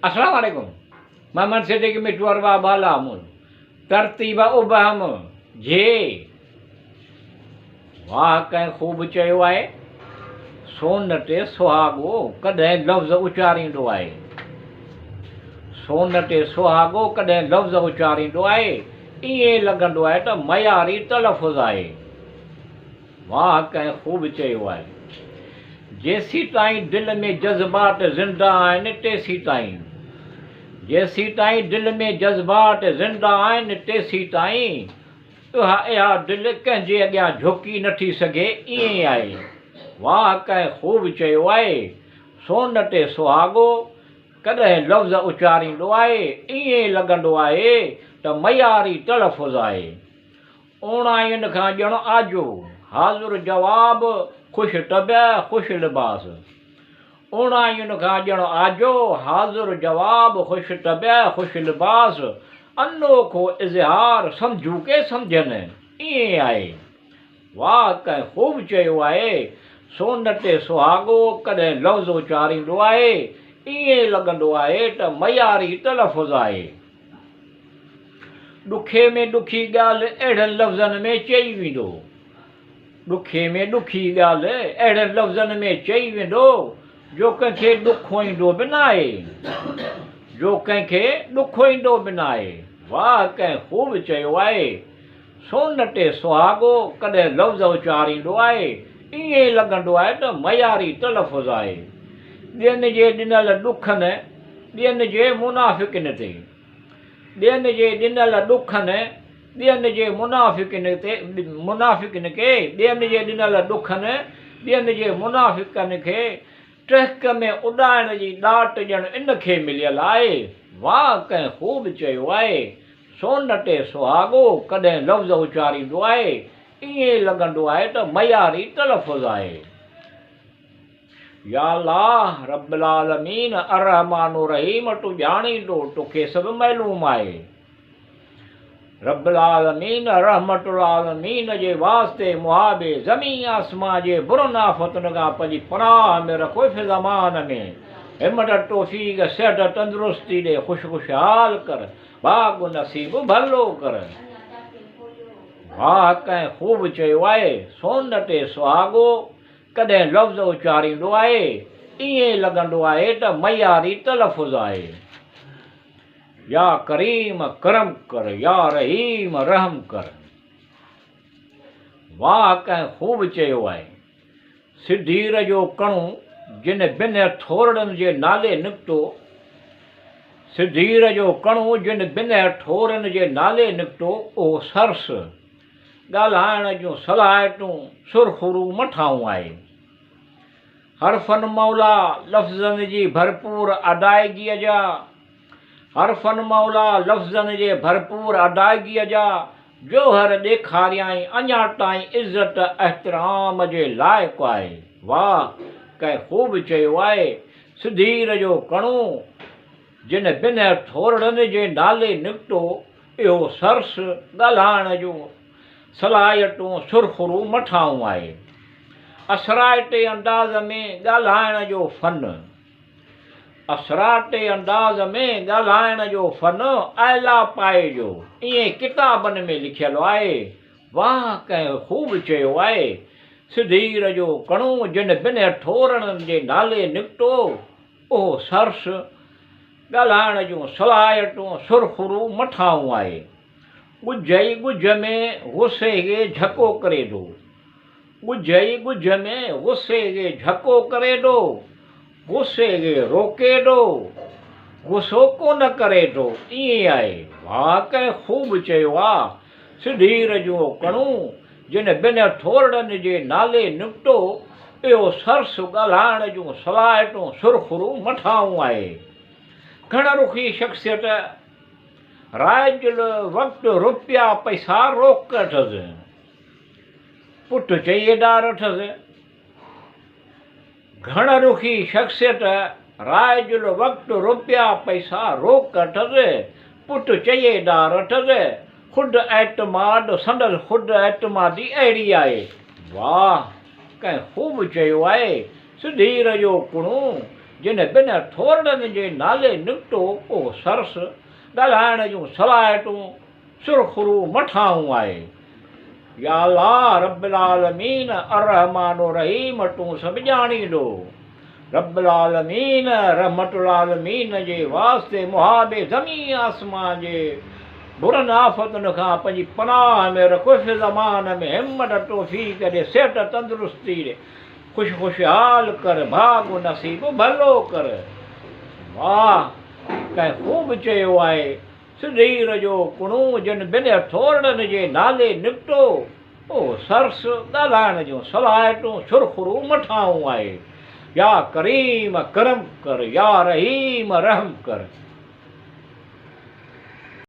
السلام عليڪم محمد صديق مٺو ارباب بالا مون ترتيب ابهم جي واهه ڪنهن خوب چيو آهي سون تي سهاڳو ڪڏهن لفظ اچاريندو آهي سون تي سهاڳو ڪڏهن لفظ اچاريندو آهي ائين لڳندو آهي ته معياري تلفظ آهي واهه ڪنهن خوب چيو آهي. جيسيتائين دل ۾ جذبات زنده آهن تيسيتائين جيسيتائين دل ۾ جذبات زنده آهن تيسيتائين اها اها دل ڪنهن جي اڳيان جهڪي نه ٿي سگهي ائين آهي. واهه ڪنهن خوب چيو آهي. سون تي سهاڳو ڪڏهن لفظ اچاريندو آهي ائين لڳندو آهي ته معياري تلفظ آهي. اوڻاين کان ڄڻ آجو، حاضر جواب، خوش طبع، خوش لباس. اوڻاين کان ڄڻ آجو، حاضر جواب، خوش طبع، خوش لباس، انوکو اظهار، سمجهو ڪي سمجهن، ائين آهي. واهه ڪنهن خوب چيو آهي، سون تي سهاڳو ڪڏهن لفظ اچاريندو آهي، ائين لڳندو آهي ته معياري تلفظ آهي. ڏکي ۾ ڏکي ڳالهه اهڙن لفظن ۾ چئي ويندو. ڏکي ۾ ڏکي ڳالهه اهڙن لفظن ۾ چئي ويندو جو ڪنهن کي ڏکوئيندو به ناهي. جو ڪنهن کي ڏکوئيندو به ناهي. واهه ڪنهن خوب چيو آهي. سون تي سهاڳو ڪڏهن لفظ اچاريندو آهي، ائين لڳندو آهي ته معياري تلفظ آهي. ٻين جي ڏنل ڏکن، ٻين جي منافقين تي. ٻين جي ڏنل ڏکن، ٻين جي منافقين تي، منافقين کي، ٻين جي ڏنل ڏکن، ٻين جي منافقن کي ٽهڪ ۾ اڏائڻ جي ڏات ڄڻ ان کي مليل آهي. واهه ڪنهن خوب چيو آهي. سون تي سهاڳو ڪڏهن لفظ اچاريندو آهي، ائين لڳندو آهي ته معياري تلفظ آهي. يا الله رب العالمين الرحمٰن الرحيم تون ڄاڻين ٿو توکي سڀ معلوم آهي. رب العالمين رحمت العالمين جي واسطي محابي زمين آسمان جي برن آفتن کان پنهنجي پناهه ۾ رکو حفظ امان ۾ همت توفيق صحت تندرستي ڏي خوش خوشحال ڪر ڀاڳ نصيب ڀلو ڪر. واهه ڪنهن خوب چيو آهي سون تي سهاڳو ڪڏهن لفظ اچاريندو آهي ائين لڳندو آهي ته معياري تلفظ آهي. يا ڪريم ڪرم ڪر يا رحيم رحم ڪر. واهه ڪنهن خوب چيو آهي. سڌير جو ڪڻو جن بنهه ٿورڙن جي نالي نڪتو، سڌير جو ڪڻو جن بنهه ٿورن جي نالي نڪتو، اهو سرس ڳالهائڻ جون صلاحيتون سرخرو مٺائون آهي. حرفن مولا لفظن جي ڀرپور ادائگيء جا حرفن مولا لفظن جي ڀرپور ادائگيء جا جوهر ڏيکاريائين اڃا تائين عزت احترام جي لائق آهي. واهه ڪنهن خوب چيو آهي، سڌير جو ڪڻو جن بنهه ٿورڙن جي نالي نڪتو، اهو سرس ڳالهائڻ جون صلاحيتون سرخرو مٺائون آهي. اثرائتي انداز ۾ ڳالهائڻ جو فن. اثرائتي انداز ۾ ڳالهائڻ جو فن اعليٰ پائي جو ائين ڪتابن ۾ لکيل آهي. واهه ڪنهن خوب چيو آهي. سڌير جو ڪڻو جن بنهه ٿورڙن جي نالي نڪتو، اهو سرس ڳالهائڻ جون صلاحيتون سرخرو مٺائون آهي. ڳجهه ئي ڳجهه ۾ غصي کي جهڪو ڪري ٿو. ڳجهه ئي ڳجهه ۾ غصي کي جهڪو ڪري ٿو. غصي کي روڪي ٿو. غصو ڪونه ڪري ٿو. ائين آهي. واهه ڪنهن خوب چيو آ. سڌير جو ڪڻو جن بنهه ٿورڙن جي نالي نڪتو، اهو سرس ڳالهائڻ جون صلاحيتون سرخرو مٺائون آهي. گهڻ رخي شخصيت، رائج الوقت روپيا پئسا روڪ اٿس. پٽ چئي ڏار اٿس. گهڻ رخي شخصيت، رائج الوقت روپيا پئسا روڪ اٿس، پٽ چئي ڏار اٿس، خود اعتماد سندس خود اعتمادي اهڙي آهي. واهه ڪنهن خوب چيو آهي، سڌير جو ڪڻو. جنھن بنھه ٿورڙن جي نالي نڪتو، اهو سرس، ڳالهائڻ جون صلاحيتون سرخرو مٺائون آهي. يا الله رب العالمين الرحمٰن الرحيم تون سڀ ڄاڻيندو. رب العالمين رحمت العالمين جي واسطي محاب زمين آسمان جي برن آفتن کان پنهنجي پناهه ۾ رک حفظ امان ۾ همت توفيق ڏي صحت تندرستي ڏي خوش خوشحال ڪر ڀاڳ نصيب ڀلو ڪر. واهه ڪنهن خوب چيو آهي سڌير جو ڪڻو جن بنهه ٿورڙن جي نالي نڪتو، اهو سرس ڳالهائڻ جون صلاحيتون سرخرو مٺائون آهي. يا ڪريم ڪرم ڪر، يا رحيم رحم ڪر.